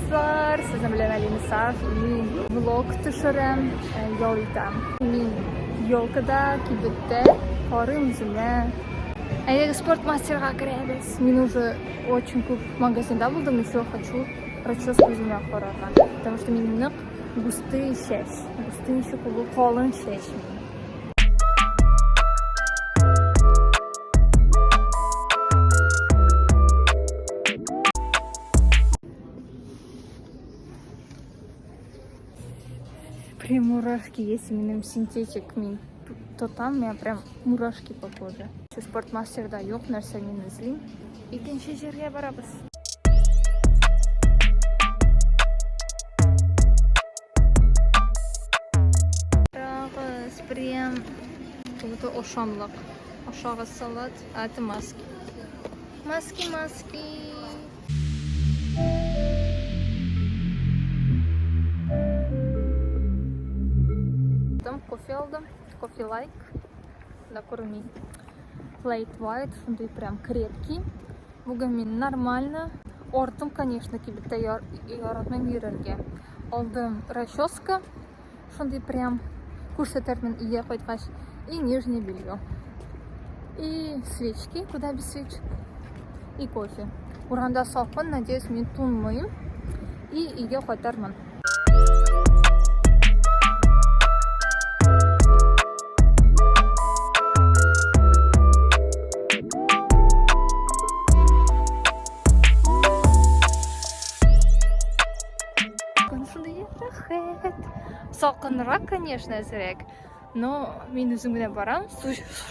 дуслар! Сезнең белән Алина Саф. Мин влог төшерәм, ял итәм. Мин елкада, кибеттә карыйм үземә. Әйдәгез спортмастерга керәбез. Мин уже очень күп магазинда булдым, еще хочу прическу үземә карарга. Потому что минем нык густые чәч. Густые еще калын чәч минем. Прям мурашки есть, минем синтетик мин тотам, меня прям мурашки по коже. Спортмастерда юк нәрсә мин эзлим. Икенче җиргә барабыз. Барабыз, прям как будто ошамлык. Ашагыз салат, а это маски. Маски, маски. Там кофе алдым. Кофе лайк. Да, күрми. Flat white, шундый прям крепкий. Бүген мин нормально. Ортым, конечно, кибеттә яратмыйм йөрергә. Алдым расческа. Шундый прям күрсәтермен өйгә кайткач. И нижнее белье. И свечки, куда без свечек. И кофе. Урамда салкын, надеюсь, мин туңмыйм. И өйгә кайтармын. Рәхәт. Салкынрак, конечно, әзрәк. Но мин үзем генә барам.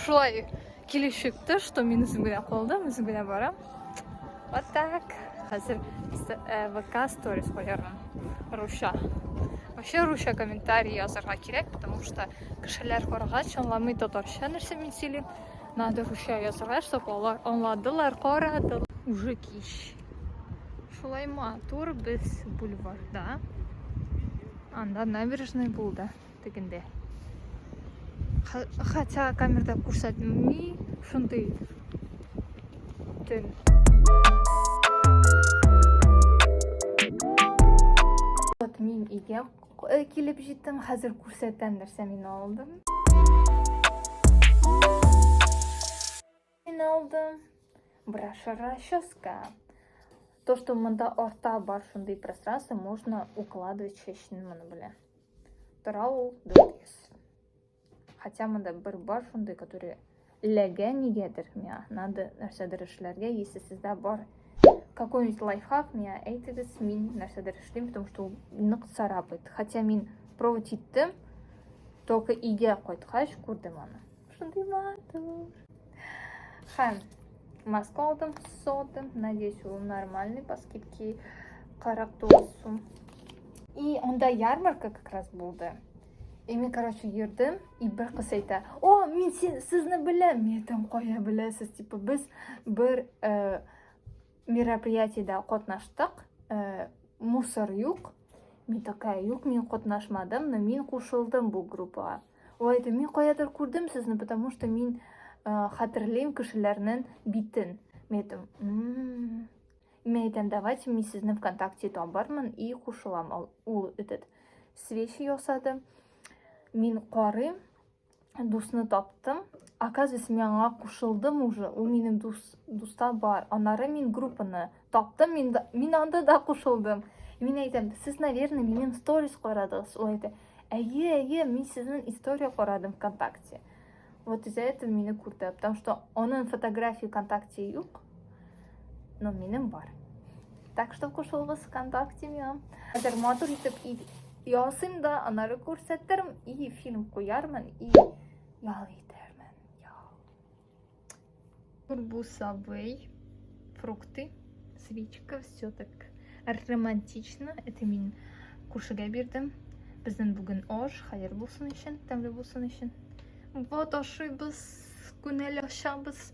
Шулай килеп чыкты, что мин үзем генә калдым, үзем генә барам. Вот так. Хәзер ВК сторис куярмын. Русча. Вообще русча комментарий язарга кирәк, потому что кешеләр карагач аңламый татарча нәрсә мин сөйлим. Надо русча язарга, чтобы алар аңладылар, карадылар. Уже кич. Шулай матур без бульварда. Анда набережный булды тегендә. Хотя камерада күрсәтми, шундый төн. Вот мин өйгә килеп җиттем. Хәзер күрсәтәм нәрсә мин алдым. Мин алдым браша расческа. То, что монда арта бар шундый пространство, можно укладывать чәчне моны белән. Тора ул 400. Хотя монда бер бар шундый, который ләгә нигәдер миңа. Надо нәрсәдер эшләргә, если сездә бар какой-нибудь лайфхак, миңа әйтегез, мин нәрсәдер эшлим, потому что ул нык царапает. Хотя мин пробовать иттем, только өйгә кайткач күрдем аны. Шундый матур. Һәм маска алдым, сода. Надеюсь, ул нормальный по скидке 49 сум. И анда ярмарка как раз булды. И мин, короче, йөрдем, и бер кыз әйтә, о, мин син, сезне беләм. Мин әйтәм, кая беләсез? Типа, без бер мероприятиедә катнаштык, мусор юк. Мин такая, юк, мин катнашмадым, но мин кушылдым бу группага. Ул әйтә, мин каядыр күрдем сезне, потому что мин хәтерлим кешеләрнең битен. Мин әйтәм, мин әйтәм, давайте мин сезне ВКонтакте табармын и кушылам. Ул этот свечи ясады. Мин карыйм, дусны таптым. Оказывается, мин аңа кушылдым уже. Ул минем дус, дуста бар. Аннары мин группаны таптым, мин, мин анда да кушылдым. Мин әйтәм, сез, наверное, минем сторис карадыгыз. Ул әйтә, әйе, әйе, мин сезнең история карадым ВКонтакте. Вот из-за этого мине күрде, потому что аның фотографии ВКонтакте юк, но минем бар. Так что кушылыгыз ВКонтакте миңа. Хәзер матур итеп ясыйм да, аннары күрсәтермен, и фильм куярмын, и ял итәрмен. Ял. Арбузовый, фрукты, свечка, все так романтично. Это мин күршегә бирдем. Безнең бүген аш, хәер булсын өчен, тәмле булсын өчен. Вот ашыйбыз, күңел ачабыз.